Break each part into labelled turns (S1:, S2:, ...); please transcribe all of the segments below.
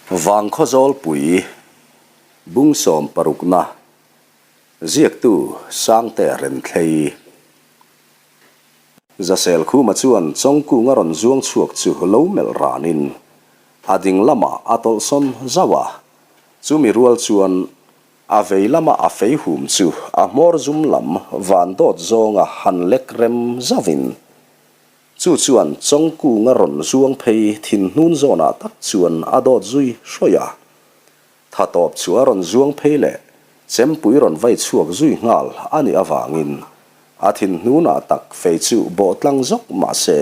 S1: Vangkhaw Zawlpui, Bung sawmparukna, Ziaktu Sangte Renthlei. Zasel Khuma chuan Chawngkunga rawn zuang chhuak chu lo melh ranin a ding lamah a tawlhsawn zauh a, chumi rual chuan a vei lama a fei hum chu a hmawr zum lam van dawt zawnga han lek rem zauhin Chu chuan Chawngkunga rawn zuang phei thin hnun zawnah tak chuan a dawt zui hrawih a. Tha tawp chu a rawn zuang phei leh chempui rawn vai chhuak zui nghal a nih avangin a thin hnunah tak fei chu bawh tlang zawk mah se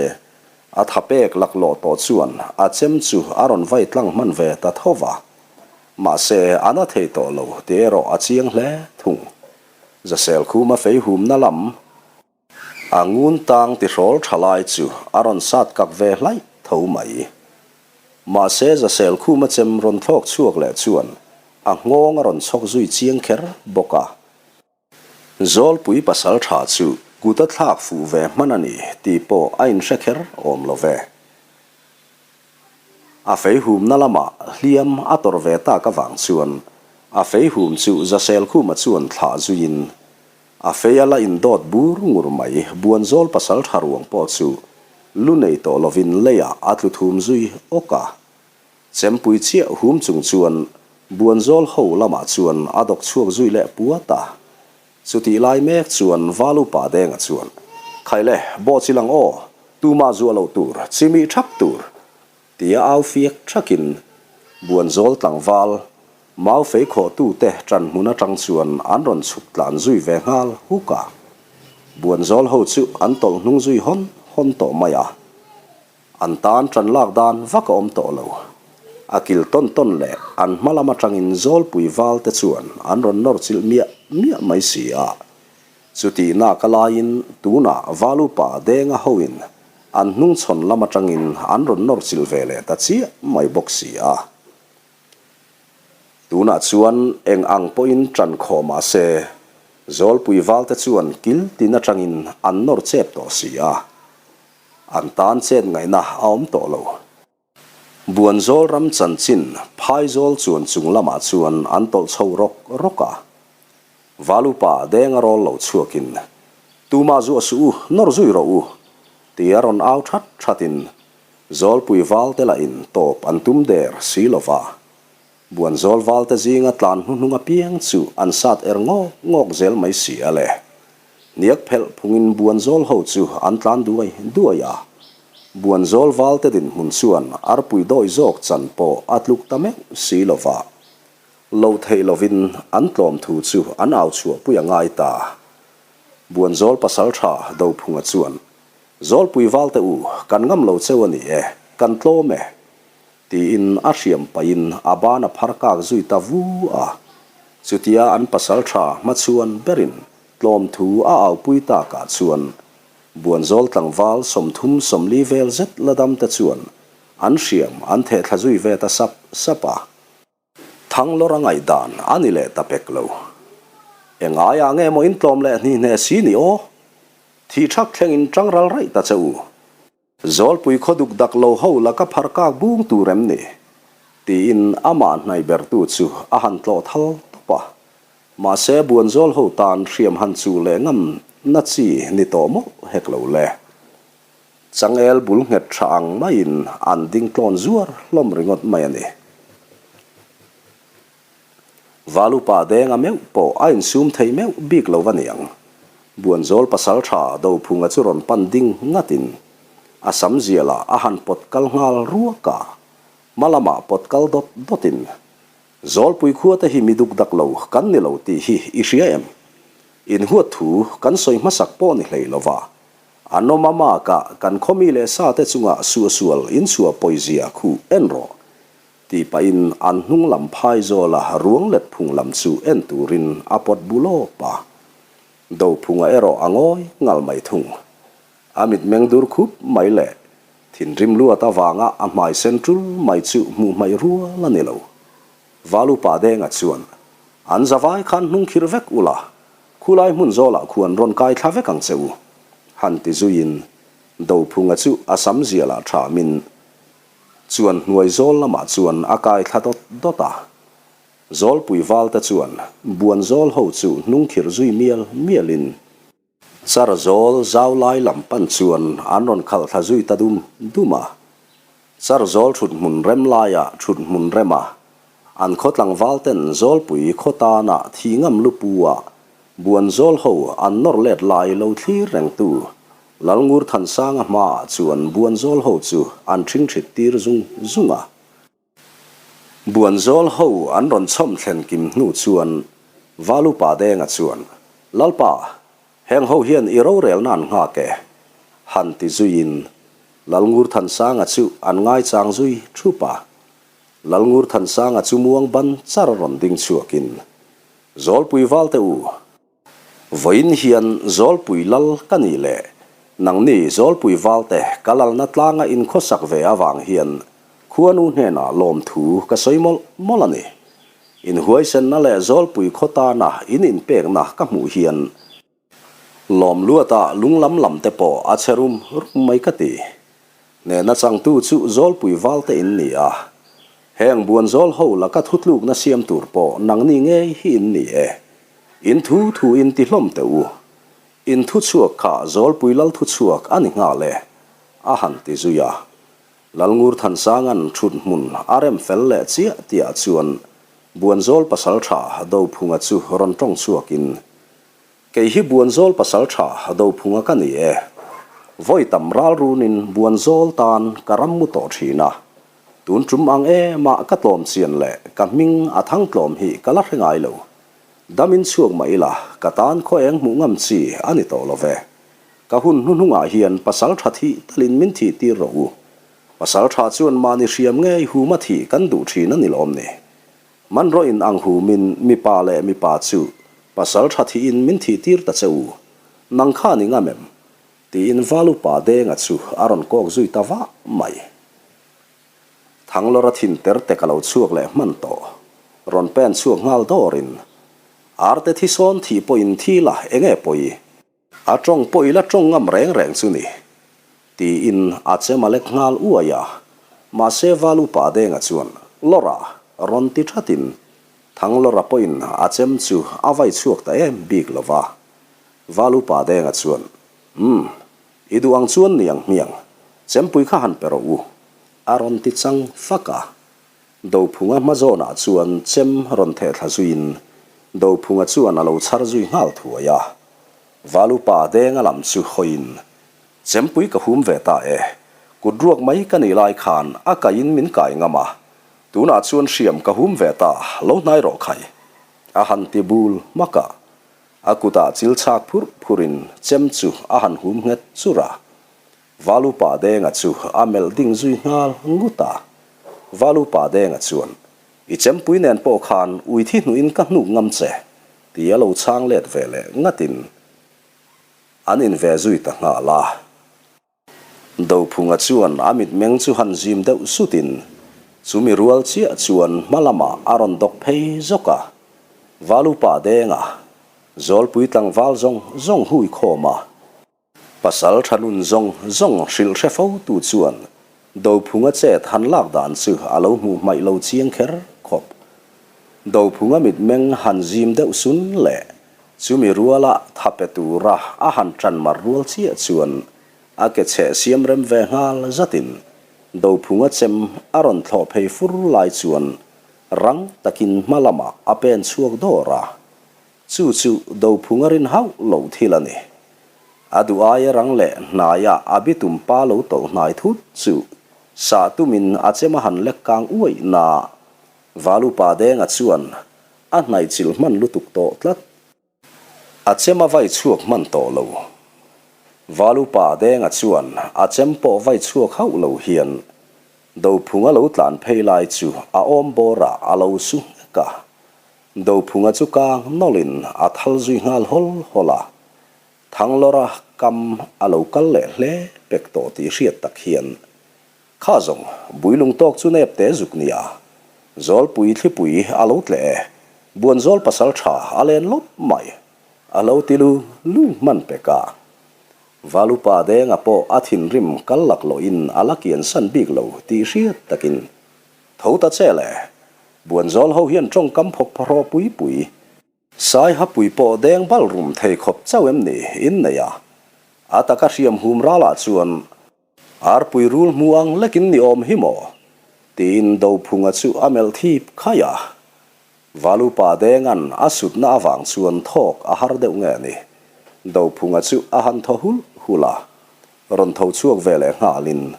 S1: a tha pek laklawh tawh chuan a chem chu a rawn vai tlang hman ve ta tho va. Mahse a na thei tawh lo tih erawh a chiang hle thung. Zasel khuma fei humna lam A ngun tang tihrawl tha lai chu a rawn sat kak ve hlaih tho mai. Mahse Zasel khuma chem rawn thlawk chhuak leh chuan a nghawng a rawn chhawk zui chiang kher bawk a. Zawlpui pasal tha chu kut a thlak fuh ve hman a ni tih pawh a inhre kher awm lo ve. A fei humna lamah hliam a tawrh ve tak avang chuan a fei hum chu Zasel khuma chuan thlah zuiin A fei a la indawt bur ngur mai, Buanzawl pasal tha ruang pawh chu lu nei tawh lovin leiah a tlu thum zui awk a. Chempui chiah hum chung chuan Buanzawl ho lamah chuan a dawk chhuak zui leh puat a. Chutih lai mek chuan Val upa Denga chuan, Khaile, bawh chi lang aw, tumah zuah loh tur, chimih thap tur, Tia au fiak thakin Buanzawl tlangval mau fei khawhtute ṭan hmun aṭang chuan an rawn chhuk tlan zui ve nghal huk a. Buanzawl ho chu an tawlh hnung zui hawn hawn tawh mai a. An tan ṭan lak dan vak a awm tawh lo. A kil tawn tawn leh an hma lam aṭangin Zawlpui val te chuan an rawn nawr chilh miah miah mai si a. Chutih nak a laiin tunah Valupa Denga hoin an hnungchhawn lam atangin an rawn nawr chilh ve leh ta chiah mai bawk si a. Tunah chuan eng ang pawhin ṭan khawh mah se, Zawlpui Valte chuan kil tin atangin an nawr chep tawh si a. An tan chet ngaihna a awm tawh lo. Buanzawl ram chanchin Phaizawl chuan chung lamah chuan an tawlh chho rawk rawk a. Valupa Denga rawl lo chhuakin, Tumah zuah suh u, nawr zui rawh u, tia rawn au that thatin Zawlpui Valte lahin tawp an tum der si lova. Buanzawl valte zinga tlan hnuhnung apiang chu an sat er ngawk ngawk zel mai si a le. Hniak phelh phungin Buanzawl ho chu an tlan duai duai a. Buanzawl valte dinhmun chuan arpui dawi zawk chan pawh a tluk ta meuh si lo va. Lo theih lovin an tlawm thu chu an au chhuahpui a ngai ta. Buanzawl pasaltha Dophunga chuan, Zawlpui valte u, kan ngam lo cheu a ni e, kan tlawm e. Tiin a hriam pahin a ban a phar kak zui ta vu a. Chutia an pasal tha hmachhuan berin tlawm thu a aupui takah chuan Buanzawl tlangval 30 40 vel zet la dam te chuan an hriam an theh thla zui ve ta sap sap a. Thanglawr a ngaihdan a ni leh ta pek lo. Engaiah nge maw in tlawm leh hni hne si ni aw? Thih thak thlengin tangral raih ta che u. Zawlpui khaw duk dak lo ho laka phar kak bung tur em ni? tiin amah hnaih bertu chu a han tlawh thal tawp a. Mahse Buanzawl ho tan hriam han chuh leh ngam na chi ni tawh mawlh hek lo le. Changel bul nghet tha ang maiin an ding tlawn zuar hlawm ringawt mai a ni. Valupa Denga meuh pawh a insum thei meuh bik lo va niang. Buanzawl pasal tha Dophunga chu rawn pan ding ngatin a sam zialah a han pawt kal nghal ruak a, hma lamah pawt kal dawt dawtin, Zawlpui khua te hi mi duk dak lo kan ni lo tih hi i hria em? Inhuat thu kan sawi hmasak pawh ni hlei lo va, a nawm a makah kan khawmi leh sa te chungah suahsual inchhuah pawizia khu en rawh. Tih pahin an hnung lam phai zawla ruang let phung lam chu en turin a pawt bu lawp a. Dophunga erawh a ngawi ngal mai thung. A mitmeng dur khup mai leh thinrim luat avanga a hmai sen tul mai chu hmuh hmaih rual a ni lo. Valupa Denga chuan, An zavai khan hnung khirh vek ula, khulai hmun zawlah khuan rawn kai thla vek ang che u, han ti zuiin Dophunga chu a sam zialah thamin. Chuan hnuai zawl lamah chuan a kai thla dawt dawt a. Zawlpui valte chuan buan zawl ho chu hnung khirh zui mial mialin Char zawl zau lai lam pan chuan an rawn khalh thla zui ta dum dum a. Char zawl thut hmun rem laiah thut hmun rem a, an khaw tlangval ten Zawlpui khaw tana thih ngam lupu ah buan zawl ho an nawr let lai lo thlir reng tu Lalngur Thansanga hmaah chuan buan zawl ho chu an ṭhingṭhit tir zung zung a. Buanzawl ho an rawn chhawm thlen kim hnu chuan Valupa Denga chuan, Lalpa, heng ho hian i rorelna an nghak e, han ti zuiin Lalngurthansanga chu an ngaichang zui thup a. Lalngurthansanga chu muang ban char rawn ding chhuakin, Zawlpui Valte u, Vawiin hian Zawlpui lal ka nih leh nangni Zawlpui valte ka lalna tlanga inkhawsak ve avang hian khuanu hnenah lawmthu ka sawi mawlh mawlh a ni. Inhuaisenna leh Zawlpui khaw tana in inpekna ka hmuh hian lawm luatah lunglam lam te pawh a che rum rum mai ka ti. Hnehna changtu chu Zawlpui valte in ni a, heng Buanzawl ho laka thutlukna siam tur pawh nangni ngei hi in ni e. In thu thu in ti hlawm teh u. In thu chhuak kha Zawlpui lal thu chhuak a ni nghal e, a han ti zui a. Lalngur Thansanga'n thut hmun a rem fel leh chiah tihah chuan Buanzawl pasaltha Dophunga chu rawn tawng chhuakin, Kei hi Buanzawl pasaltha Dophunga ka ni e. Vawi tam ral runin Buanzawl tan ka ram mu tawh thin a. Tun tum ang emah ka tlawm chian leh ka hming a thang tlawm hi ka la hre ngai lo. Damin chhuak mah ila, ka tan khaw eng hmuh ngam chi a ni tawh lo ve. Ka hun hnuhnungah hian pasal tha thih talin min thih tir rawh u. Pasal tha chuan mahni hriam ngei huma thih kan duh thin a ni lawm ni. Hmanraw in ang humin mipa leh mipa chu pasal tha thihin min thih tir ta che u. Nang kha ni ngam em? Tiin Val upa Denga chu a rawn kawk zui ta vah mai. Thanglawra thin ter te ka lo chhuak leh hman tawh. Rawn pen chhuak nghal dawrin, Arte thi sawn thih pawhin thi la enge pawi? A tawng pawh i la tawng ngam reng reng chu ni. Tiin a chem a lek nghal uai a. Mahse Val upa Denga chuan, Lawra! rawn ti thatin Thanglawra pawhin a chem chu a vai chhuak ta em bik lo va. Val upa Denga chuan, Umm, I duh ang chuan ni ang hmiang, chempui kha han pe rawh u, a rawn ti chang fak a. Dophunga hma zawnah chuan chem rawn theh thla zuiin Dophunga chuan a lo chhar zui nghal thuai a. Valupa Denga lam chu hawiin, Chempui ka hum ve ta e, kut ruak mai ka nih lai khan a kaiin min kai ngam a, tunah chuan hriam ka hum ve ta, lo hnai rawh khai, a han ti bul hmak a. A kutah chil chhak phurh phurhin chem chu a han hum nghet chur a. Valupa Denga chu a melh ding zui nghal ngut a. Valupa Denga chuan, I chempui nen pawh khan ui thi hnuhin ka hnuk ngam che, ti a lo chhang let ve leh ngatin an inve zui ta nghal a. Dophunga chuan a mitmeng chu han zim deuh sutin chumi rual chiah chuan hma lamah a rawn dawk phei zawk a. Valupa Denga, Zawlpui tlangval zawng zawng hui khawm a, pasal tha nun zawng zawng hrilh hre fo tu chuan Dophunga chet han lak dan chu a lo hmuh hmaih lo chiang kher khawp. Dophunga mitmeng han zim deuh sun leh chumi ruala tha pe tura a han tan mar rual chiah chuan a ke chheh siam rem ve nghal zatin Dophunga chem a rawn thlawh phei fur lai chuan rang takin hma lamah a pen chhuak dawr a, chu chu Dophunga rin hauh loh thil a ni. A duh aia rang leh hnaia a bitum pa lo tawlh hnai thut chu sah tumin a chem a han lek kang uaih na Valupa Denga chuan a hnaih chilh hman lutuk tawh tlat. A chem a vai chhuak hman tawh lo. Valupa Denga chuan a chem pawh vai chhuak hauh lo hian Dophunga lo tlan phei lai chu a awm bawrah a lo su nghek a. Dophunga chu kang nawlhin a thal zui nghal hawl hawl a. Thanglawra kam a lo kal leh hle pek tawh tih hriat tak hian Kha zawng, builung tawk chu nep te zuk nia. Zawlpui thlipui a lo tleh e, Buanzawl pasal tha a len lawp mai. A lo ti lu lu hman pek a. Valupa Denga pawh a thinrim kal laklawhin a la kiansan bik lo tih hriat takin, Tho ta che le! Buanzawl ho hian tawngkam phawk phawhraw pui pui, Saihapui pawh deng bal rum thei khawp chauh em ni innei a? A taka hriam hum ralah chuan Arpui rul hmu ang lekin ni awm hi maw? tiin Dophunga chu a melh thip khaih a. Valupa Denga'n a sutna avang chuan thawk a har deuh nge ni? Dophunga chu a han thaw hulh hulh a, rawn tho chhuak ve leh nghalin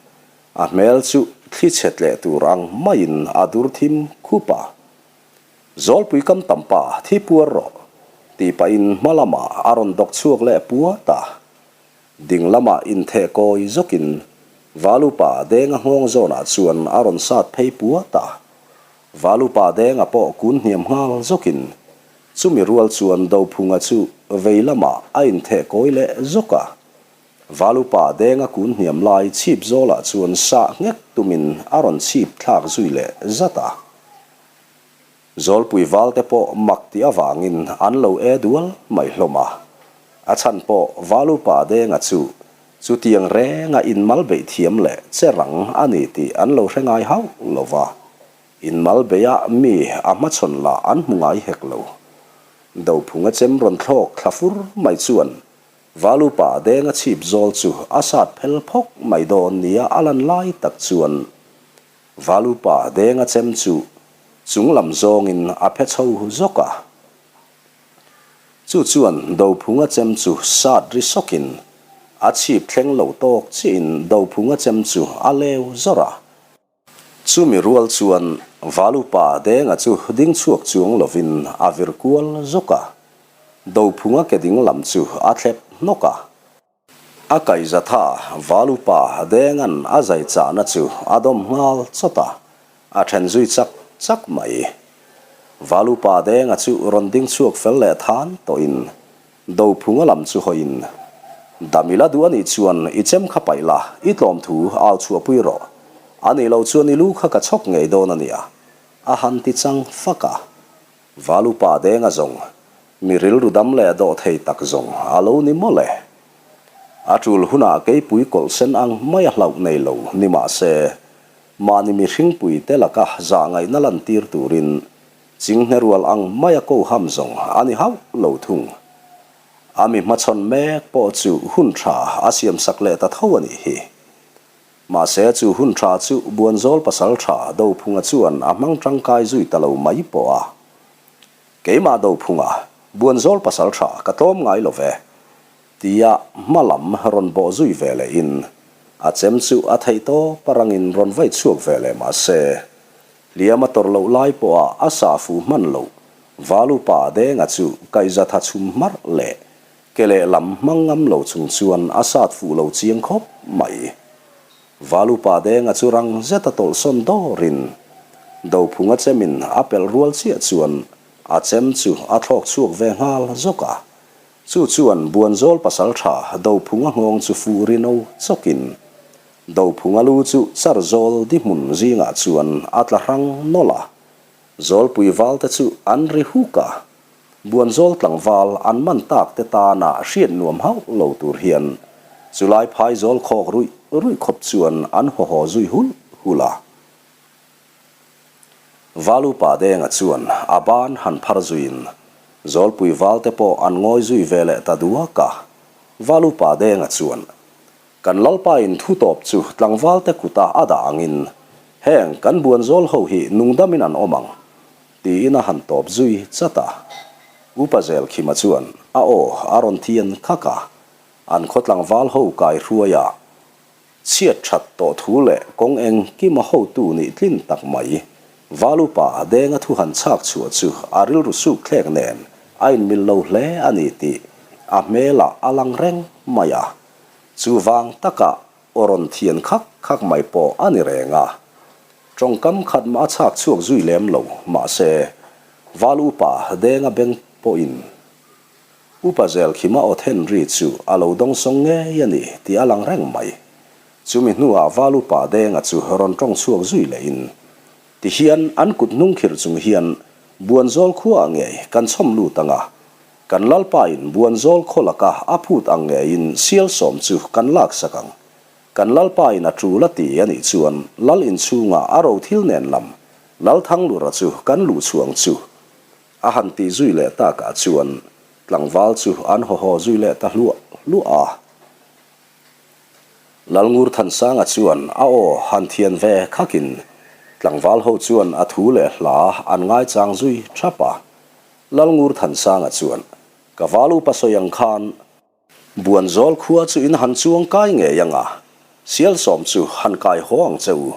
S1: a hmel chu thli chhe tleh tur ang maiin a dur thim khup a. Zawlpui kam tam pa thi puar rawh, tih pahin hma lamah a rawn dawk chhuak leh puat a. Ding lamah intheh kawi zawkin Valupa Denga nghawng zawnah chuan a rawn sat phei puat a. Valupa Denga pawh kun hniam nghal zawkin chumi rual chuan Dophunga chu vei lamah a intheh kawi leh zawk a. Valupa Denga kun hniam lai chhip zawlah chuan sah nghek tumin a rawn chhip thlak zui leh zat a. Zawlpui valte pawh mak tih avangin an lo e dual mai hlawm a. A chhan pawh Valupa Denga chu chutiang renga inmal beih thiam leh che rang a ni tih an lo hre ngai hauh lo va. Inmal beiah mi a hmachhawn lah an hmu ngai hek lo. Dophunga chem rawn thlawk thla fur mai chuan Valupa Denga chhip zawl chu a sat phel phawk mai dawn nia a lan lai tak chuan Valupa Denga chem chu chung lam zawngin a phe chho zawk a. Chu chuan Dophunga chem chu sat ri sawkin a chhip thleng lo tawk chiahin Dophunga chem chu a leu zawrh a. Chumi rual chuan Valupa Denga chu ding chhuak chuang lovin a vir kual zawk a. Dophunga ke ding lam chu a thlep hnawk a. A kaihzatha Valupa Denga'n a zai chahna chu a dawm nghal chawt a, a then zui chak chak mai. Valupa Denga chu rawn ding chhuak fel leh than tawhin Dophunga lam chu hawiin, Dam ila duh anih chuan i chem kha paih la, i tlawm thu au chhuahpui rawh. Anih loh chuan i lu kha ka chhawk ngei dawn ania, a han ti chang fak a. Valupa Denga zawng, mi rilru dam leh dawh thei tak zawng a lo ni mawlh e. A tul hunah keipui kawlh sen ang mai a hlauh nei lo ni mah se, mahni mihringpui te laka zah ngaihna lantir turin chinghne rual ang mai a ko ham zawng a ni hauh lo thung. A mi hmachhawn mek pawh chu hun tha a siamsak leh ta tho a nih hi. Mahse chu hun tha chu Buanzawl pasal tha Dophunga chuan a hmang tangkai zui ta lo mai pawh a. Keimah Dophunga, Buanzawl pasal tha ka tlawm ngai lo ve, tia hma lam rawn bawh zui ve leh in a chem chu a theih tawp a rangin rawn vai chhuak ve leh mahse hliam a tawrh loh lai pawha a sah fuh hman loh Valupa Denga chu kaihzatha chhum hmarh leh Ke lehlam hmang ngam lo chung chuan a sat fuh lo chiang khawp mai. Valupa Denga chu rang zeta tawlhsawn dawrin Dophunga chemin a pelh rual chiah chuan a chem chu a thlawk chhuak ve nghal zawk a. Chu chuan Buanzawl pasaltha Dophunga nghawng chu fuh rino chawkin Dophunga lu chu Charzawl di hmun zingah chuan a tla hrang nawlh a. Zawlpui valte chu an ri huk a. Buanzawl tlangval an man tak te tana hriat nuam hauh lo tur hian chulai phaizawl khawk ruih ruih khawp chuan an haw haw zui hulh hulh a. Valupa Denga chuan a ban han phar zuiin Zawlpui valte pawh an ngawi zui ve leh ta duak a. Valupa Denga chuan Kan Lalpain thu tawp chu tlangvalte kuta a dah angin heng kan Buanzawl ho hi nungdamin an awm ang Tiin a han tawp zui chat a. Upa Zelkhima chuan a aw a rawn thian khak a, an khaw tlangval ho kai hruai a, chhiat that tawh thu leh kawng eng kima hotu nih tlin tak mai Valupa Denga thu han chhak chhuah chu a rilru suk thlek nen a inmil lo hle a ni tih a hmelah a lang reng mai a. Chuvang takah Aw rawn thian khak khak mai pawh a ni reng a, tawngkam khat mah a chhak chhuak zui lem lo, mahse, Val Upa Denga beng pawhin Upa Zelkhima aw then ri chu a lo dawngsawng ngei a ni tih a lang reng mai. Chumi hnuah Val Upa Denga chu rawn tawng chhuak zui lehin, Tihian an kut hnung khirh chung hian Buanzawl khuaah ngei kan chhawm lut ang a. Kan Lalpain Buanzawl khaw laka a phut ang ngeiin Sialsawm chu kan laksak ang. Kan Lalpain a tul a ti a nih chuan Lal inchhunga a ro thil nen lam Lalthanglura chu kan luh chhuang chu a han tih zui leh takah chuan tlangval chu an haw haw zui leh ta hluah hluah a. Lalngurthansanga chuan a aw han thian ve khakin tlangval ho chuan a thu leh hla an ngaichang zui thap a. Lalngurthansanga chuan, Ka val upa sawi ang khan, Buanzawl khua chu in han chuang kai ngei ang a, Sialsawm chu han kai haw ang che u.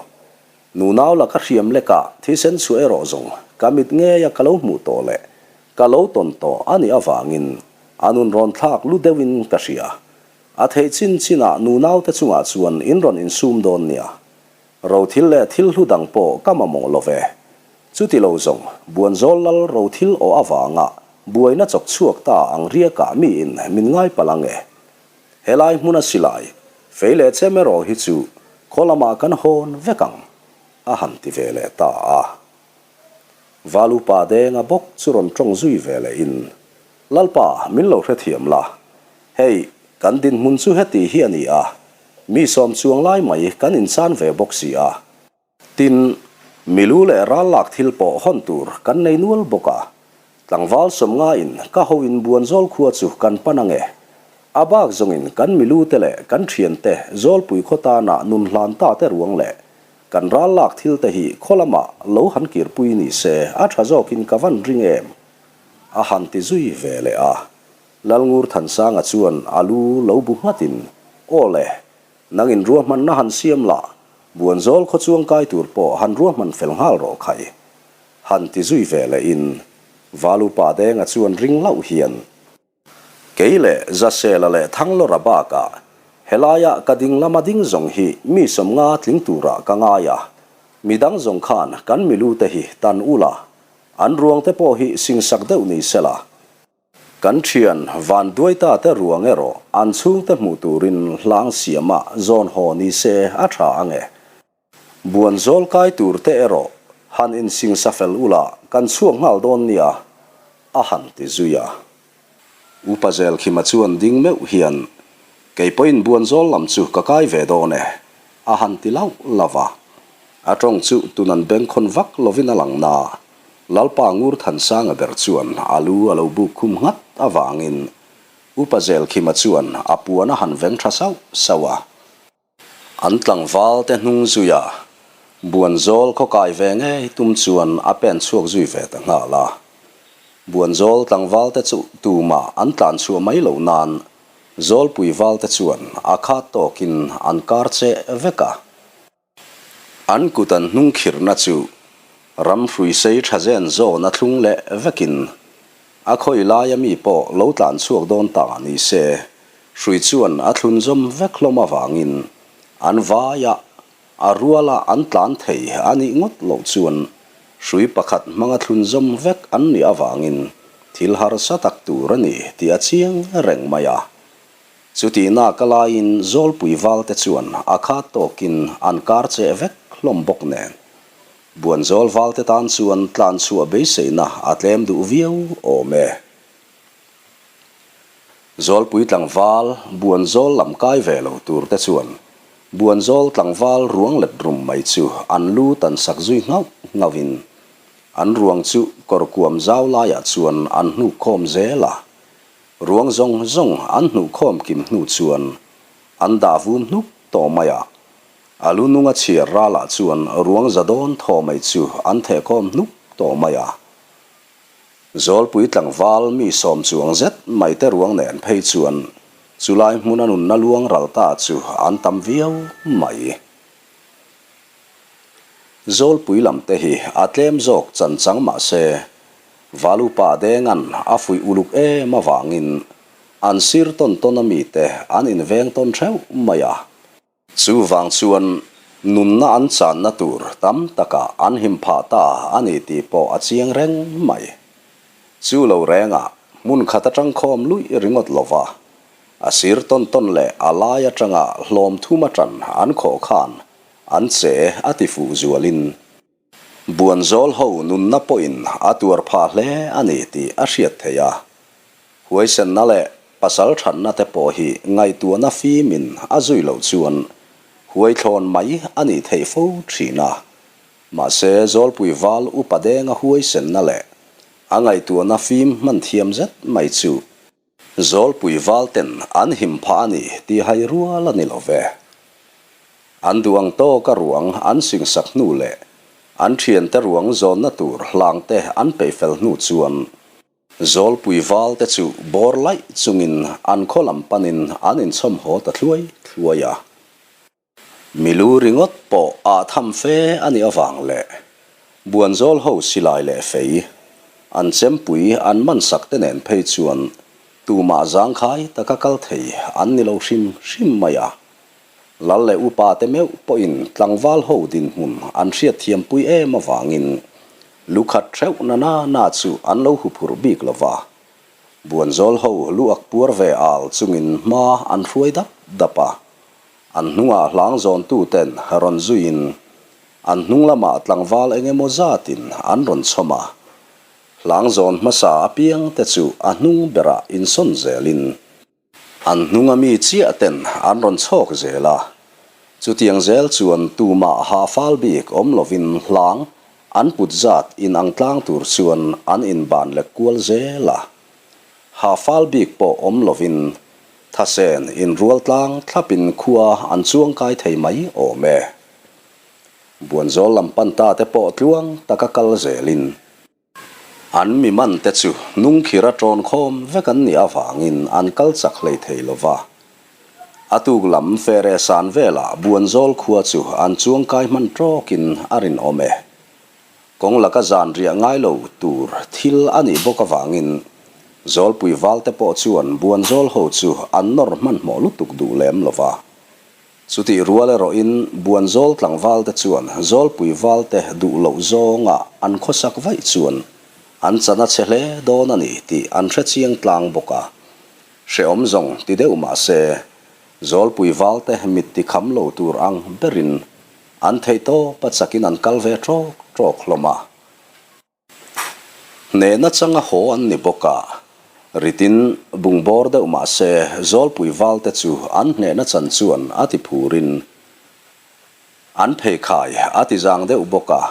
S1: Nunau la ka hriam lek a, thisen chhuah erawh zawng ka mit ngeia ka lo hmuh tawh leh ka lo tawn tawh a nih avangin a nun rawn thlak lu deuhin ka hria. A theih chin chinah nunaute chungah chuan in rawn insum dawn nia. Rothil leh thil hlu dang pawh ka mamawh lo ve. Chuti lo zawng, Buanzawl lal rothil aw avanga buaina chawk chhuak ta ang riakah miin min ngai palh ang e. Helai hmuna silai, fei leh chem erawh hi chu khaw lamah kan hawn vek ang, a han ti ve leh ta a. Valupa Denga bawk chu rawn tawng zui ve lehin, Lalpa, min lo hrethiam la. Hei, kan dinhmun chu heti hi a ni a, mi sawm chuang lai mai kan inchan ve bawk si a. Tin, milu leh ral lak thil pawh hawn tur kan nei nual bawk a. Tlangval sawmngain ka hoin Buanzawl khua chu kan pan ang e. A bak zawngin kan milu te leh kan thiante Zawlpui khaw tana nun hlan ta te ruang leh kan ral lak thil te hi khaw lamah lo han kirpui ni se a tha zawkin ka van ring em? A han ti zui ve leh a. Lalngurthansanga chuan a lu lo bu nghatin, Aw le, nangin ruahmanna han siam la, Buanzawl khaw chuang kai tur pawh han ruahman fel nghal rawh khai. Han ti zui ve lehin, Valupa Denga chuan ring lauh hian, Kei leh Zasela leh Thanglawra bakah helaia ka ding lama ding zawng hi mi sawmnga tling turah ka ngai a, midang zawng khan kan milute hi tan ula, an ruangte pawh hi singsak deuh ni sela, Kan thian van duaita te ruang erawh an chhungte hmuh turin hlang siama zawn haw ni se a tha ang e. Buan zawl kai tur te erawh han insingsa fel ula kan chhuak nghal dawn nia, a han ti zui a. Upa Zelkhima chuan ding meuh hian, Kei pawhin buan zawl lam chu ka kai ve dawn e, a han ti lauh lauh a. A tawng chu tun an bengkhawn vak lovin a lang na. Lalpa Ngurthansanga ber chuan a lu a lo buk khum nghat avangin Upa Zelkhima chuan a puan a han veng tha sauh sauh a. An tlangval te hnung zuia Buanzawl khaw kai ve ngei tum chuan a pen chhuak zui ve ta nghal a. Buanzawl tlangval te chu tumah an tlan chhuah mai loh nan Zawlpui val te chuan a khat tawkin an kar che vek a. An kut an hnung khirhna chu ram hruisei tha zen zawn a thlung leh vekin a khawi laia mi pawh lo tlan chhuak dawn ta ni se, hrui chuan a thlun zawm vek hlawm avangin an vaia a ruala an tlan thei a nih ngawt loh chuan hrui pakhat hmanga thlun zawm vek an nih avangin thil harsa tak tur a ni tih a chiang reng mai a. Chutihna ka laiin Zawlpui valte chuan a khat tawkin an kar cheh vek hlawm bawk nen. Buanzawl valte tan chuan tlan chhuah beiseina a tlem duh viau awm e. Zawlpui tlangval Buanzawl lam kai ve lo tur te chuan Buanzawl tlangval ruang let rum mai chu an lu tan sak zui nghauh nghauhin an ruang chu kawrkuam zau laiah chuan an hnuk khawm zel a. Ruang zawng zawng an hnuh khawm kim hnu chuan an dah vum hnup tawh mai a. A lu nunga chhiar ralah chuan ruang za dawn thaw mai chu an theh khawm hnup tawh mai a. Zawlpui tlangval mi sawm chuang zet mai te ruang nen phei chuan chulai hmuna nunna luang ral ta chu an tam viau mai. Zawlpui lam te hi a tlem zawk chan chang mah se, Valupa Denga'n a fuih uluk em avangin an sir tawn tawn a mite an inveng tawn theuh mai a. Chuvang chuan nunna an channa tur tam takah an him phah ta a ni tih pawh a chiang reng mai. Chu lo rengah hmun khat atang khawm luih ringawt lova, a sir tawn tawn leh a lai atanga hlawm thum atan an khawh khan an che a ti fuh zualin Buanzawl ho nunna pawhin a tuar phah hle a ni tih a hriat theih a. Huaisenna leh pasal thatna te pawh hi ngaihtuahna fimin a zui loh chuan huai thlawn mai a nih theih fo thin a. Mahse, Zawlpui val upa denga huaisenna leh a ngaihtuahna fim hman thiam zet mai chu Zawlpui valten an him phah a ni tih hai rual a ni lo ve. An duh ang tawka ruang an singsak hnu leh an thiante ruang zawnna tur hlangte an peih fel hnu chuan Zawlpui valte chu bawr laih chungin an khaw lam panin an inchhawm haw ta thluai thluai a. Milu ringawt pawh ah tham fe a nih avang leh Buanzawl ho silai leh fei, an chempui an man sak te nen phei chuan tumah zangkhai taka kal thei an ni lo hrim hrim mai a. Lal leh upa te meuh pawhin tlangval ho dinhmun an hriatthiampui em avangin lukhat theuh na na na chu an lo huphurh bik lo va. Buanzawl ho lu ak puar ve al chungin hma an hruai dap dap a. An hnungah hlang zawntuten rawn zuiin an hnung lamah tlangval eng emaw zatin an rawn chhawm a. Hlang zawn hmasa apiang te chu a hnung berah insawn zelin an hnunga mi chiah ten an rawn chhawk zel a. Chutiang zel chuan tumah ha fal bik awm lovin hlang an put zat inang tlang tur chuan an inban lek kual zel a. Ha fal bik pawh awm lovin Thasen inrual tlang thlapin khua an chuang kai thei mai awm e. Buanzawl lam pan ta te pawh tluang taka kal zelin. An mi man te chu nungkhira tawn khawm vek an nih avangin an kal chak hlei thei lo va. A tuk lam fere san velah Buanzawl khua chu an chuang kai hman tawkin a rinawm e. Kawng laka zan riah ngai lo tur thil a nih bawk avangin Zawlpui valte pawh chuan Buanzawl ho chu an nawr hmanhmawh lutuk duh lem lo va. Chutih rual erawhin Buanzawl tlangvalte chuan Zawlpui valte duh loh zawnga an khawsak vaih chuan an chan a chhe hle dawn a ni tih an hre chiang tlang bawk a. Hrehawm zawng ti deuh mah se Zawlpui valte mit ti kham lo tur ang berin An theih tawp a chakin an kal ve ṭawk ṭawk hlawm a. Hnehna changa haw an ni bawk a, ritin bungbawr deuh mah se Zawlpui valte chu an hnehna chan chuan a ti phurin an pheikhai a ti zang deuh bawk a.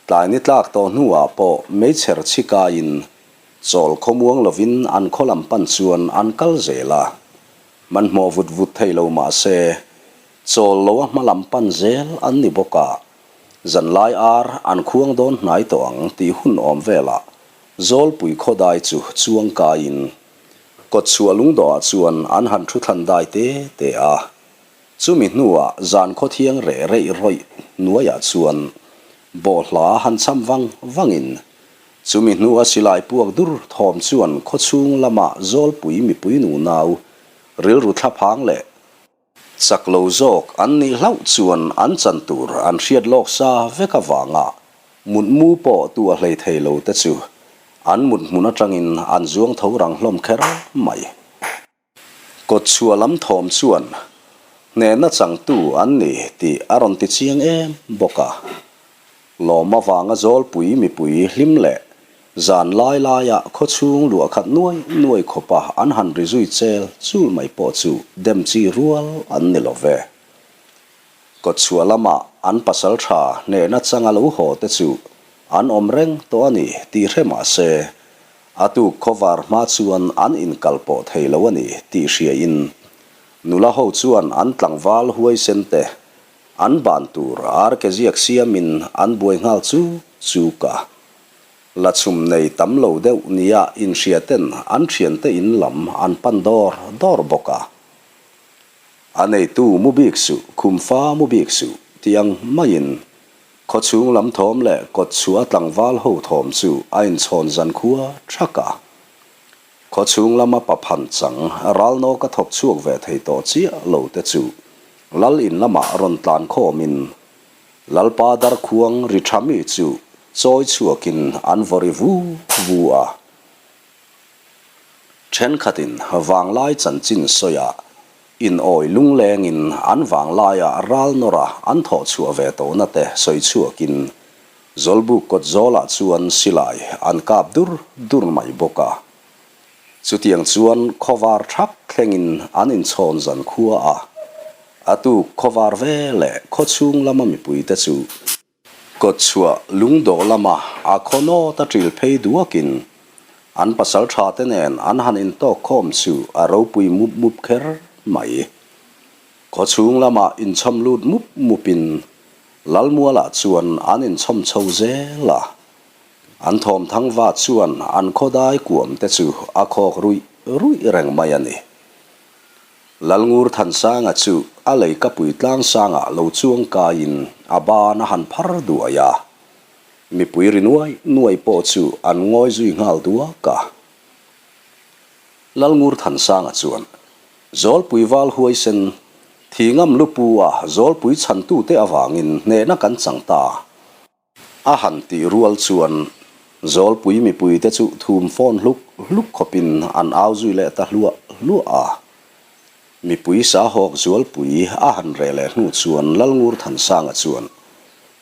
S1: Tlai ni tlak tawh hnuah pawh meichher chhi kaiin chawl khawmuang lovin an khaw lam pan chuan an kal zel a. Hmanhmawh vut vut thei lo mah se Chawl lo a hma lam pan zel an ni bawk a, zanlai ar an khuang dawn hnai tawh ang tih hun awm velah Zawlpui khawdai chu chuang kaiin kawtchhuah lungdawhah chuan an han thu thlan dai te te a. Chumi hnuah zan khawthiang reh reih rawih hnuaiah chuan bawhhla han cham vang vangin chumi hnua silai puak dur thawm chuan khawchhung lama Zawlpui mipui nunau rilru thlaphang leh Chak lo zawk an nih hlauh chuan an chan tur an hriat lawk sa vek avanga mutmu pawh tu a hlei thei lo te chu an mut hmun atangin an zuang tho rang hlawm kher mai. Kawtchhuah lam thawm chuan hnehna changtu an ni tih a rawn ti chiang em bawk a. Lawm avanga Zawlpui mipui hlim leh zan lai laia khawchhung luah khat nuai nuai khawpa an han ri zui chel chul mai pawh chu dem chi rual an ni lo ve. Kawtchhuah lama an pasal tha hnehna changa lo haw te chu an awm reng tawh a ni tih hre mah se, a tuk khawvar hma chuan an inkal pawh thei lo a ni tih hriain nula ho chuan an tlangval huaisen te An ban tur ar ke ziak siamin an buai nghal chuk chuk a. La chhum nei tam lo deuh nia inhria ten an thiante in lam an pan dawr dawr bawk a. A neitu mu bik suh, khumfa mu bik suh tih ang maiin khawchhung lam thawm leh kawtchhuah tlangval ho thawm chu a inchhawn zan khua thak a. Khawchhung lama pa phan chang ralnawka thawk chhuak ve thei tawh chiah lo te chu Lal in lamah rawn tlan khawmin Lalpa darkhuang ri tha mi chu chawi chhuakin an vaw ri vu vu a. Thenkhatin vanglai chanchin sawiah in awi lunglengin an vanglaiah ral nawra an thawh chhuah ve tawhna te sawi chhuakin Zawlbuk kawt zawlah chuan silai an kap dur dur mai bawk a. Chutiang chuan khawvar thak thlengin an inchhawn zan khua a, a tuk khawvar ve leh khawchhung lama mipuite chu Kawtchhuah lungdawh lama a khaw nawt a ṭil phei duakin an pasal ṭha te nen an han intawk khawm chu a ropui mup mup kher mai. Khawchhung lama inchhawm lut mup mupin Lalmualah chuan an inchhawm chho zel a. An thawm thangva chuan an khawdai kuam te chu a khawk ruih ruih reng mai a ni. Lalngur Thansanga chu a leikapui tlangsangah lo chuang kaiin a ban a han phar duai a. Mipui ri nuai nuai pawh chu an ngawi zui nghal duak a. Lalngur Thansanga chuan, Zawlpui val huaisen, thi ngam lupu a zawlpui chhantute avangin hnehna kan chang ta. A han tih rual chuan Zawlpui mipuite chu thum fawn hluk hluk khawpin an au zui leh ta hluah hluah a. Mipui sahawk Zualpui a han reh leh hnu chuan Lalngur Thansanga chuan,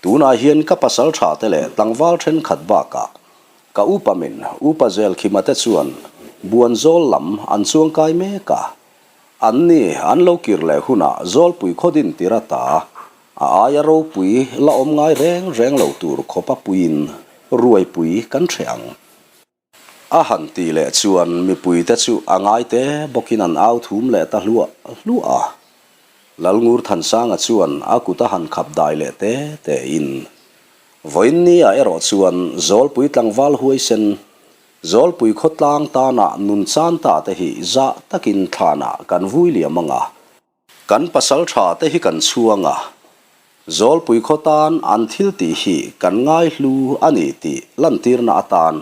S1: Tunah hian ka pasal tha te leh tlangval thenkhat bakah ka upa min Upa Zelkhima te chuan Buanzawl lam an chuangkai mek a. An ni an lo kir leh hunah Zawlpui khawdin tir ata A aia ropui la awm ngai reng reng lo tur khawpa puiin ruaipui kan hreh ang. A han tih leh chuan mipuite chu a ngaite bawkin an au thum leh ta hluah hluah a. Lalngur Thansanga chuan a kut a han khap dai leh te tein, Vawiin nia erawh chuan Zawlpui tlangval huaisen, Zawlpui khawtlang tana nun chan ta te hi zah takin thlanah kan vui liam ang a. Kan pasal tha te hi kan chhuang a, Zawlpui khaw tan an thil tih hi kan ngaihlu a ni tih lantirna atan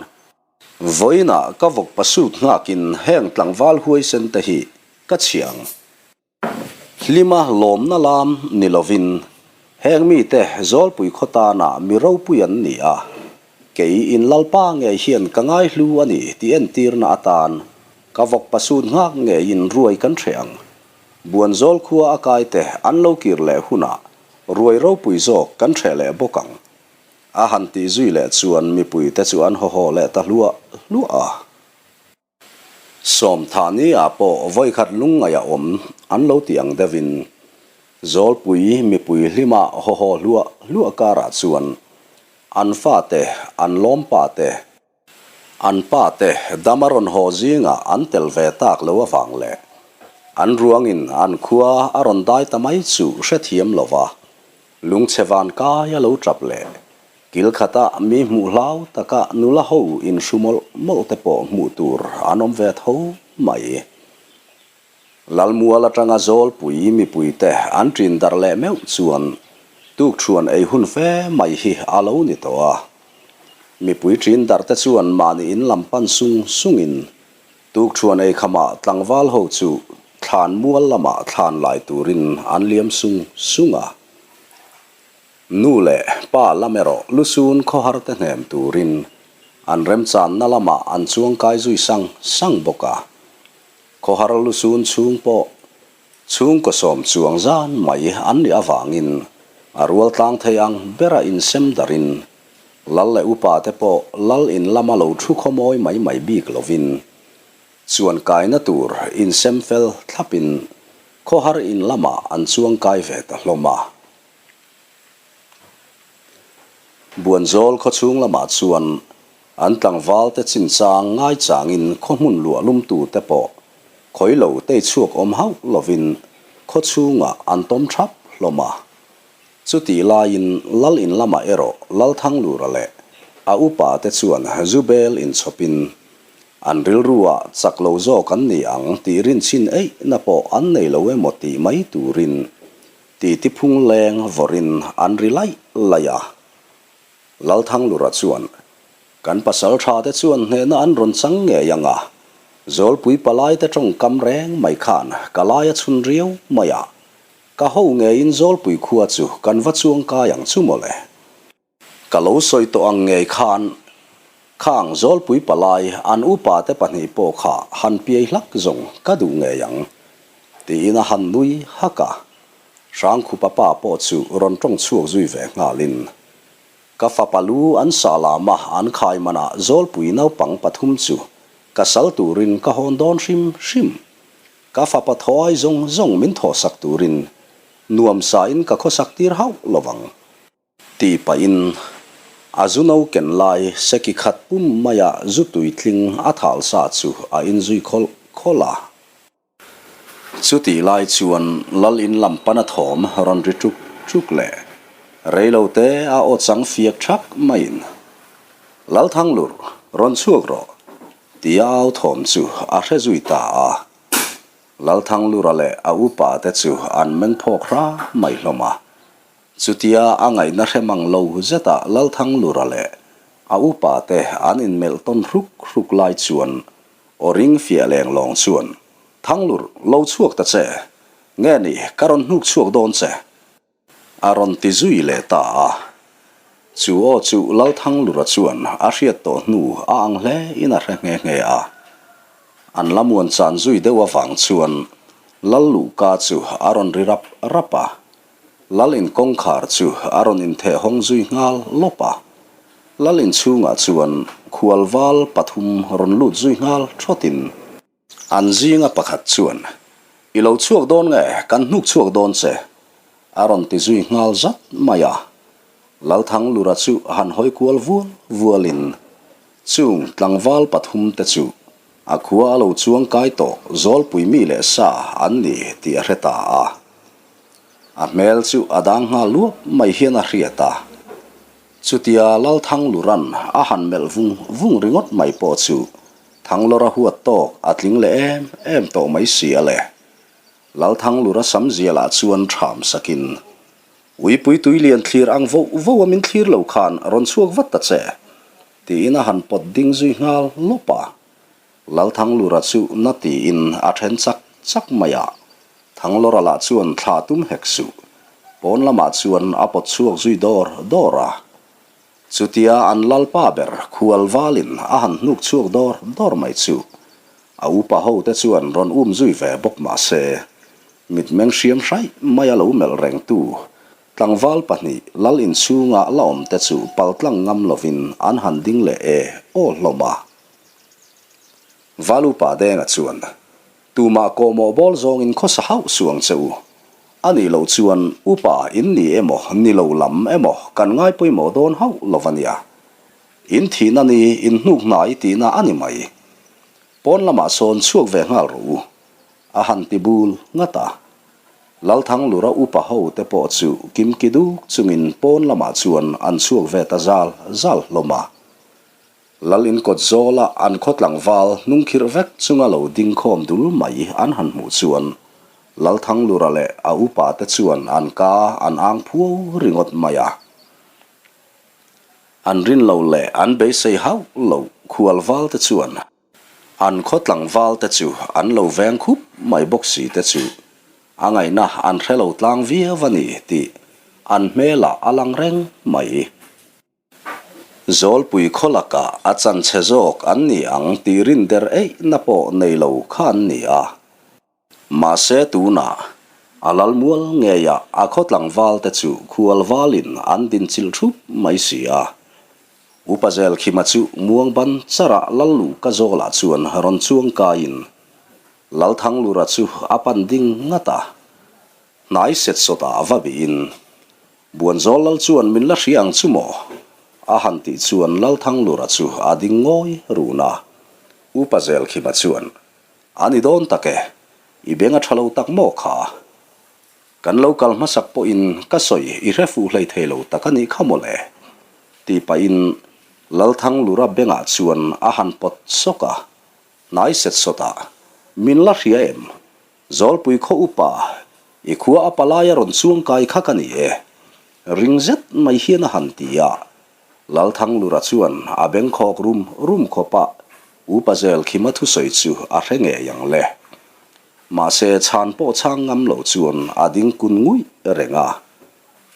S1: vawiinah ka vawk pasut nghakin heng tlangval huaisen te hi ka chhiang. Hlima lawmna lam ni lovin heng mite Zawlpui khaw tana mi ropui an ni a, kei in Lalpa ngei hian ka ngaihlu a ni tih entirna atan ka vawk pasut nghak ngeiin ruai kan hreh ang. Buanzawl khua a kai te an lo kir leh hunah ruai ropui zawk kan hreh leh bawk ang. A han tih zui leh chuan mipui te chu an haw haw leh ta hluah hluah a. Sawmthani ah pawh vawikhat lungngaih a awm an lo tih ang deuhin Zawlpui mipui hlima haw haw hluah hluah karah chuan an fate, an lawmpa te, An pa te dam a rawn haw zingah an tel ve tak lo avang leh an ruangin an khua a rawn dai ta mai chu hrethiam lo va, lungchhe van kai a lo tap leh kil khata mi hmuh hlau taka nula ho inhru mawlh mawlh te pawh hmuh tur an awm ve tho mai. Lalmual atanga Zawlpui mipuite an ṭin darh leh meuh chuan tukṭhuan ei hun fe mai hi a lo ni tawh a. Mipui ṭin darh te chuan mahni in lam pan sung sungin tukṭhuan ei khamah tlangval ho chu thlan mual lamah thlan lai turin an liam sung sung a. Nu leh pa lam erawh lusun khawhar te hnem turin an remchanna lamah an chuangkai zui sang sang bawk a. Khawhar lusun chhung pawh chhungkaw sawm chuang zan mai an nih avangin a rual tlang thei ang bera insem darin lal leh upa te pawh lal in lama lo thu khawmawi mai mai bik lovin chuan kaina tur insem fel thlapin khawhar in lamah an chuang kai ve ta hlawm a. Buanzawl khawchhung lamah chuan An tlangvalte chinchang ngaichangin khaw hmun luah lumtute pawh khawi lo tei chhuak awm hauh lovin khaw chhungah an tawm thap hlawm a. Chutih laiin Lal in lamah erawh Lalthanglura leh a upa te chuan zu bel inchhawpin an rilruah chak lo zawk an ni ang tih rinchhin eihna pawh an nei lo emaw tih mai turin titi phung leng vawrhin an ri laih laih a. Lalthanglura chuan, Kan pasal tha te chuan hnehna an rawn chang ngei ang a, Zawlpui palai te tawngkam reng mai khan ka lai a chhun riau mai a, ka ho ngeiin Zawlpui khua chu kan va chuang kai ang chu mawle. Ka lo sawi tawh ang ngei khan khang Zawlpui palai an upa te pahnih pawh kha han piai hlak zawng ka duh ngei ang, tiin a han nui hak a. Hrangkhupa pa pawh chu rawn tawng chhuak zui ve nghalin, Ka fapa lu an sah lama an khai manah Zawlpui naupang pathum chu. Ka sal turin ka hawn dawn hrim hrim. Ka fapa thaw ai zawng zawng min thawhsak turin nuamsain ka khawsak tir hauh lo vang. Tih pahin a zu no ken lai seki khat pum maia zu tui tling a thal sa chu a inzui khawlh khawlh a. Chutih lai chuan lal in lam pana thawm rawn ri ṭuk ṭuk leh reilo te a aw chang fiak ṭhak maiin, Lalthanglur, rawn chhuak rawh, tia au thawm chu a hre zui ta a. Lalthanglura leh a upa te chu an meng phawk hra mai hlawm a. Chutia a ngaihna hre mang lo zetah Lalthanglura leh a upa te an inmelh tawn hruk hruk lai chuan aw ring fiah leng lawng chuan, Thanglur, lo chhuak ta che. Nge ni, ka rawn hnuk chhuak dawn che. A rawn ti zui leh ta a. Chu aw chu Lalthanglura chuan a hriat tawh hnu a ang hle in a hre nghe nghe a. An la muan chan zui deuh avang chuan Lal Luhka chu a rawn ri rap rap a. Lal in kawngkhar chu a rawn intheh hawng zui nghal lawp a. Lal in chhungah chuan khualval pathum rawn lut zui nghal thawtin. An zinga pakhat chuan, I lo chhuak dawn nge, kan hnuk chhuak dawn che, a rawn ti zui nghal zat mai a. Lalthanglura chu han hawi kual vual vualin, chung tlangval pathum te chu a khua a lo chuang kai tawh Zawlpui mi leh sa an ni tih a hre ta a. A hmel chu a dang nghal luap mai hian a hriat a. Chutia Lalthanglura'n a han melh vung vung ringawt mai pawh chu Thanglawra huat tawk a tling leh em em tawh mai si a le. Lalthanglura sam zialah chuan ṭham sakin, Uipui tui lian thlir ang voh voh a min thlir lo khan rawn chhuak vat ta che, tiin a han pawt ding zui nghal lawp a. Lalthanglura chu na tiin a then chak chak mai a. Thanglawra lah chuan thla tum hek suh. Pawn lamah chuan a pawt chhuak zui dawr dawr a. Chutia an lalpa ber khual valin a han hnuk chhuak dawr dawr mai chu a upa ho te chuan rawn um zui ve bawk mah se, mitmeng hriam hraih mai a lo melh rengtu tlangval pahnih lal inchhunga la awm te chu paltlang ngam lovin an han ding leh e aw hlawm a. Val upa Denga chuan Tumah kawhmawh bawl zawngin khawsa hauh suh ang che u. A nih loh chuan upa in ni emaw ni lo lam emaw kan ngai pawimawh dawn hauh lo va nia. In thihna ni in hnuk hnai tihna a ni mai. Pawn lamah sawn chhuak ve nghal rawh u. A han ti bul ngat a. Lalthanglura upa ho te pawh chu kimki duk chungin pawn lamah chuan an chhuak ve ta zal zal hlawm a. Lal in kawt zawla an khaw tlangval hnungkhirh vek chunga lo ding khawm dul mai an han hmuh chuan Lalthanglura leh a upa te chuan an ka an ang phuau ringawt mai a. An rin lo leh an beisei hauh lo khualval te chuan an khaw tlangval te chu an lo veng khup mai bawk si te chu a ngaihna an hre lo tlang viau a ni tih an hmelah a lang reng mai. Zawlpui khaw lakah a chan chhe zawk an ni ang tih rin der eihna pawh nei lo kha an ni a. Mahse tunah a lal mual ngeiah a khaw tlangval te chu khual valin an din chilh thup mai si a. Upa Zelkhima chu muang ban charah lal luhka zawlah chuan rawn chuang kaiin Lalthanglura chu a pan ding ngat a. Hnai set sawtah va bihin Buanzawl lal chuan min la hria ang chu maw? A han tih chuan Lalthanglura chu a ding ngawi run a. Upa Zelkhima chuan, A ni dawn tak e, i beng a tha lo tak maw kha? Kan lo kal hmasak pawhin ka sawi i hre fuh hlei thei lo tak a nih kha maw le? Tih pahin Lalthanglura bengah chuan a han pawt sawk a, hnai set sawtah, Min la hria em? Zawlpui khaw upa, i khua a palai a rawn chuang kai kha ka ni e. Ring zet mai hian a han ti a. Lalthanglura chuan a bengkhawk rum rum khawp a, Upa Zelkhima thusawi chu a hre ngei ang le. Mahse chhan pawh chhang ngam lo chuan a ding kun nguih reng a.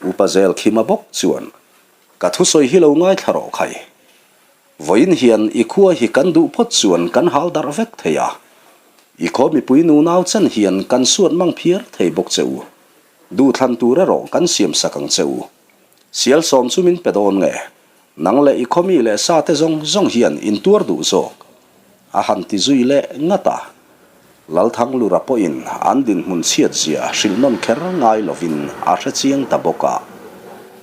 S1: Upa Zelkhima bawk chuan, Ka thusawi hi lo ngaithla rawh khai. Vawiin hian i khua hi kan duh phawt chuan kan hal darh vek thei a. I khaw mipui nunau chen hian kan suat mang phiar thei bawk che u. Duhthlan tur erawh kan siam sak ang che u. Sial sawm chu min pe dawn nge? Nang leh i khaw mi leh sa te zawng zawng hian in tuar duh zawk. A han ti zui leh ngat a. Lalthanglura pawhin an dinhmun chhiat zia hrilh nawn kher ngai lovin a hre chiang ta bawk a.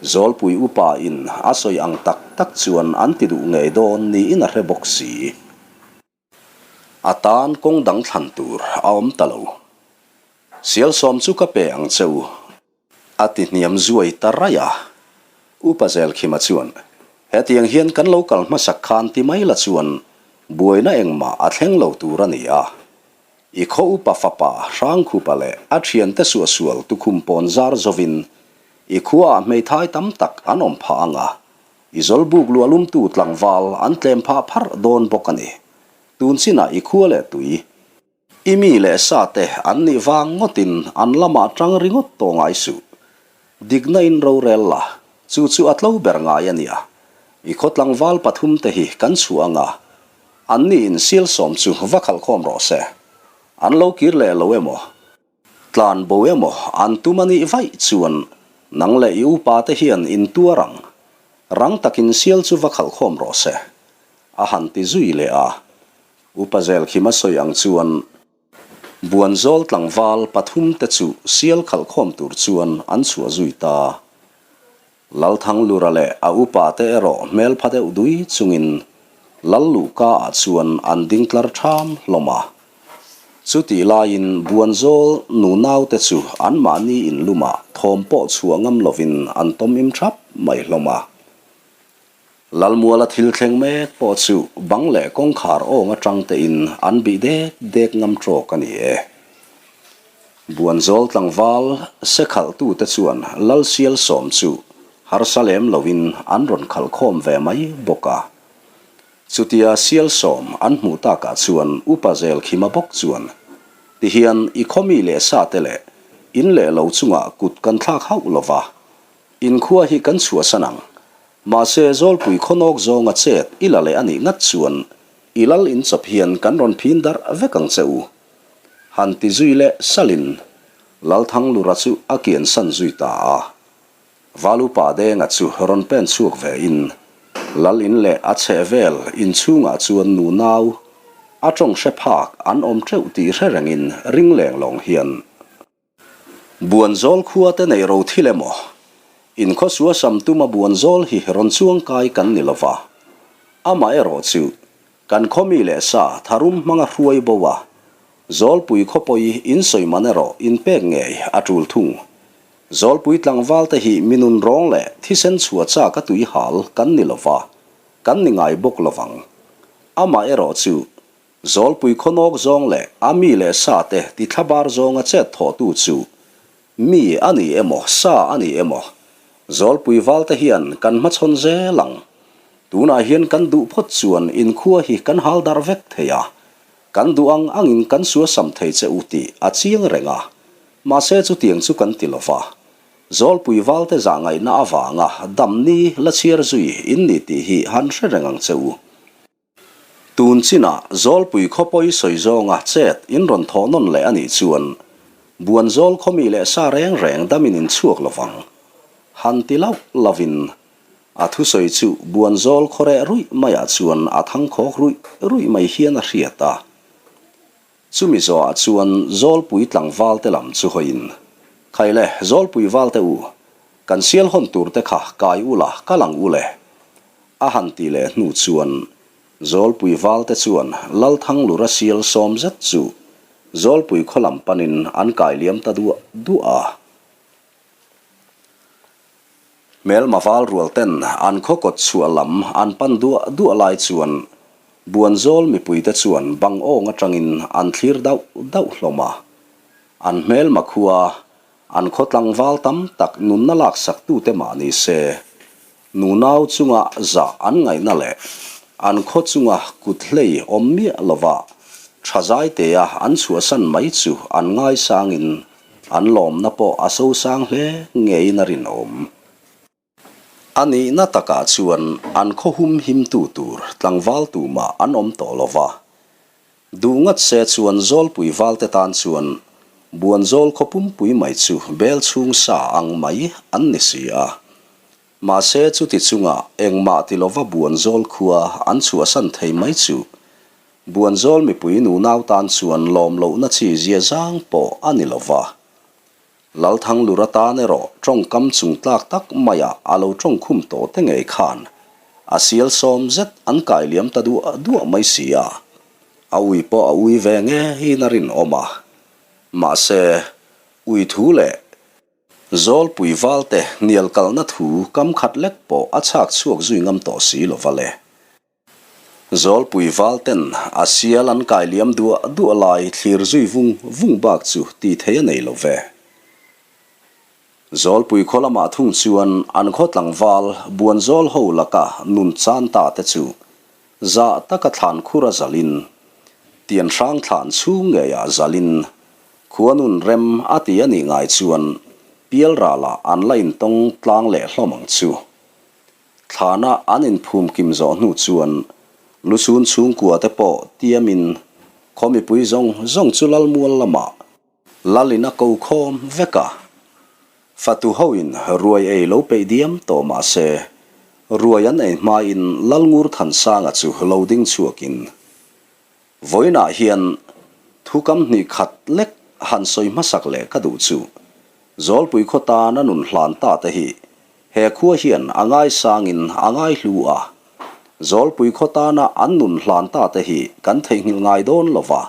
S1: Zawlpui upa in a sawi ang tak tak chuan an ti duh ngei dawn niin a hre bawk si. A tan kawng dang thlan tur a awm ta lo. Sialsawm chu ka pe ang che u. A ti hniam zuai ta raih a. Upa Zelkhima chuan, Hetiang hian kan lo kal hmasak khan ti mai la chuan buaina engmah a thleng lo tur a ni a. I khaw upa fapa Hrangkhupa leh a thiante suahsual tukhum pawn zar zovin i khuaah hmeithai tam tak an awm phah ang a, i zawlbuk luahlumtu tlangval an tlem phah pharh dawn bawk a ni. Tun chinah i khua leh tui. I mi leh sa te an nih vang ngawtin an lamah tang ringawt tawh ngai suh. Dikna in rorel la, chu chu a tlo ber ngai a nia. I khaw tlangval pathum te hi kan chhuah anga, an ni in sial sawm chu va khalhkhawm rawh se. An lo kir leh lo emaw, tlan bo emaw an tum a nih vaih chuan nang leh i upa te hian in tuar ang. Rang takin sial chu va khalhkhawm rawh se. A han ti zui leh a. Upa Zelkhima sawi ang chuan Buanzawl tlangval pathum te chu sial khalhkhawm tur chuan an chhuah zui ta. Lalthanglura leh a upa te erawh hmelpha deuh dui chungin Lal luhka ah chuan an ding tlar ṭham hlawm a. Chutih laiin Buanzawl nunau te chu anmahni inlumah thawm pawh chhuah ngam lovin an tawm im ṭhap mai hlawm a. Lalmuala thil thleng mek pawh chu bang leh kawngkhar awng atang tein an bih dek dek ngam tawk a ni e. Buanzawl tlangval se khalhtute chuan Lalsial sawm chu harsa lem loin an rawn khalh khawm ve mai bawk a. Chutia sial sawm an hmuh takah chuan Upa Zelkhima bawk chuan, Tihian i khawmi leh sate leh in leh lo chungah kut kan thlak hauh lova, Inkhua hi kan chhuahsan ang. Mahse, Zawlpui khawnawk zawnga chet i la leh a nih ngat chuan i lal inchawp hian kan rawn phin darh vek ang che u. Han ti zui leh salin Lalthanglura chu a kiansan zui ta a. Valupa Denga chu rawn pen chhuak ve in Lal in leh a chhehvel inchhungah chuan nunau a tawng hre phak an awm teuh tih hre rengin ring leng lawng hian Buanzawl khua te neih ro thil emaw? Inkhawsua sam tuma Buanzawl hi rawn chuang kai kan ni lova. Amah erawh chu kan khaw mi leh sa tharum hmanga hruai bo a, Zawlpui khawpawi insawi man erawh inpek ngei a tul thung. Zawlpui tlangval te hi minun rawng leh thisen chhuah chak a tui hal kan ni lova, kan ni ngai bawk lovang. Amah erawh chu Zawlpui khawnawk zawng leh a mi leh sa te ti thlabar zawnga chet thawhtu chu mi a ni emaw sa a ni emaw Zawlpui val te hian kan hmachhawn zel ang. Tunah hian kan duh phawt chuan inkhua hi kan hal darh vek thei a, kan duh ang angin kan suasam thei che u tih a chiang reng a, mahse chutiang chu kan ti lova. Zawlpui val te zahngaihna avanga damni la chhiar zui in ni tih hi han hre reng ang che u. Tun chinah Zawlpui khawpawi sawi zawnga chet in rawn thawh nawn leh a nih chuan Buanzawl khawmi leh sa reng reng damin in chhuak lo vang. Han ti lauh lovin a thusawi chu Buanzawl khawreh ruih maiah chuan a thangkhawk ruih ruih mai hian a hriat a. Chumi zawhah chuan Zawlpui tlangval te lam chu hawiin, Khaile, Zawlpui val te u, kan sial hawn tur te kha kai ula kal ang u le. A han tih leh hnu chuan Zawlpui valte chuan Lalthanglura sial sawm zet chu Zawlpui khaw lam panin an kai liam ta duah duah a. Hmelma val rual ten an khaw kawt chhuah lam an pan duah duah lai chuan Buanzawl mipuite chuan bang awng atangin an thlir dauh dauh hlawm a. An hmelma khua an khaw tlangval tam tak nunna laksak tute mah ni se, Nunau chunga zah an ngaihna leh an khaw chunga kut hlei awm miah lova tha zaitea an chhuahsan mai chu an ngaisangin an lawmna pawh a sosang hle ngeiin a rinawm. A nihna takah chuan an khaw hum himtu tur tlangval tumah an awm tawh lova, duh ngat se chuan Zawlpui valte tan chuan Buanzawl khaw pumpui mai chu bel chhung sa ang mai an ni si a. Mahse chuti chunga engmah ti lova Buanzawl khua an chhuahsan thei mai chu. Buanzawl mipui nunau tan chuan lawm lohna chi zia zang pawh a ni lo va. Lalthanglur atan erawh tawngkam chung tlak tak maia a lo tawngkhum tawh te ngei khan a sial sawm zet an kai liam ta duah duah mai si a, a ui pawh a ui ve ngeiin a rinawm a. Mahse, ui thu leh Zawlpui valte hnial kalna thu kam khat lek pawh a chhak chhuak zui ngam tawh si lo va le. Zawlpui valten a sial an kai liam duah duah lai thlir zui vung vung bak chu tih thei a nei lo ve. Zawlpui khaw lamah thung chuan an khaw tlangval Buanzawl ho laka nun chan ta te chu zah taka thlan khur a zalin, tian hrang thlan chhung ngeiah zalin khua nun rem a ti a nih ngai chuan pialralah an la intawng tlang leh hlawm ang chu. Thlana an inphum kim zawh hnu chuan Lusun chhungkua te pawh tiamin khaw mipui zawng zawng chu Lalmual lamah Lalin a ko khawm vek a. Fatu hoin ruai ei lo peih diam tawh mah se, ruai an ei hmain Lalngur Thansanga chu lo ding chhuakin Vawiinah hian thu kam hnih khat lek han sawi hmasak leh ka duh chu, Zawlpui khaw tana nun hlan ta te hi he khua hian a ngaisangin a ngaihlu a. Zawlpui khaw tana an nun hlan ta te hi kan theihnghilh ngai dawn lo va,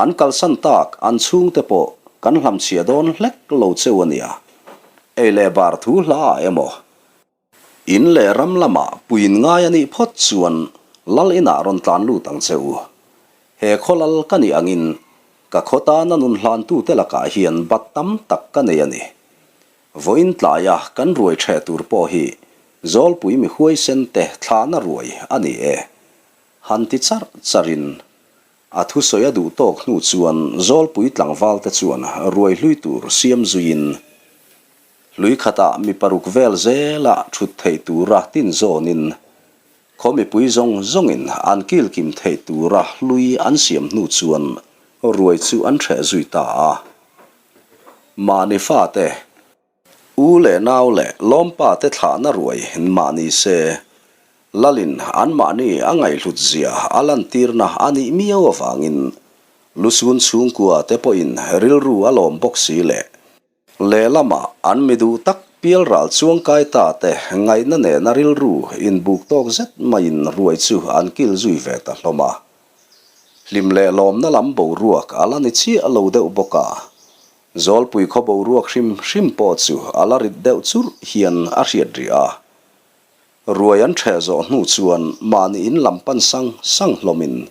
S1: an kalsan tak an chhungte pawh kan hlamchhiah dawn hlek lo cheu a nia. Ei leh bar thu hla ah emaw In leh ram lamah puiin ngai a nih phawt chuan lal inah rawn tlan lut ang che u. He khaw lal ka nih angin ka khaw tana nun hlantute lakah hian bat tam tak ka nei a ni. Vawiin tlaia kan ruai ṭheh tur pawh hi Zawlpui mi huaisen te thlahna ruai a ni e. Han ti charh charhin a thusawi a duh tawk hnu chuan Zawlpui tlangvalte chuan ruai hlui tur siam zuiin Hlui khatah mi paruk vel zela thut theih tura tin zawnin khaw mipui zawng zawngin an kilkim theih tura hlui an siam hnu chuan ruai chu an hreh zui ta a. Mahni fate, u leh nau leh lawmpa te thlahna ruai mahni se, Lalin anmahni a ngaihhlut zia a lantirna a nih miau avangin Lusun chhungkua te pawhin rilru a lawm bawk si leh Lehlamah an mi duh tak pialral chuangkai ta te ngaihna nena rilru inbuk tawk zet maiin ruai chu an kil zui ve ta hlawm a. Hlim leh lawmna lam boruak a la ni chiah lo deuh bawk a, Zawlpui khaw boruak hrim hrim pawh chu a la rit deuh churh hian a hriat rih a. Ruai an ṭheh zawh hnu chuan mahni in lam pan sang sang hlawmin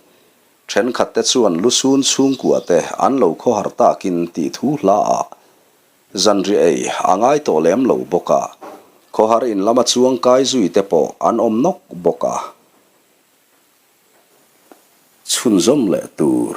S1: Thenkhat te chuan lusun chhungkua te an lo khawhar takin tih thu hla ah zanriah ei a ngai tawh lem lo bawk a, khawhar in lama chuang kai zui te pawh an awm nawk bawk a. Chhunzawm leh tur.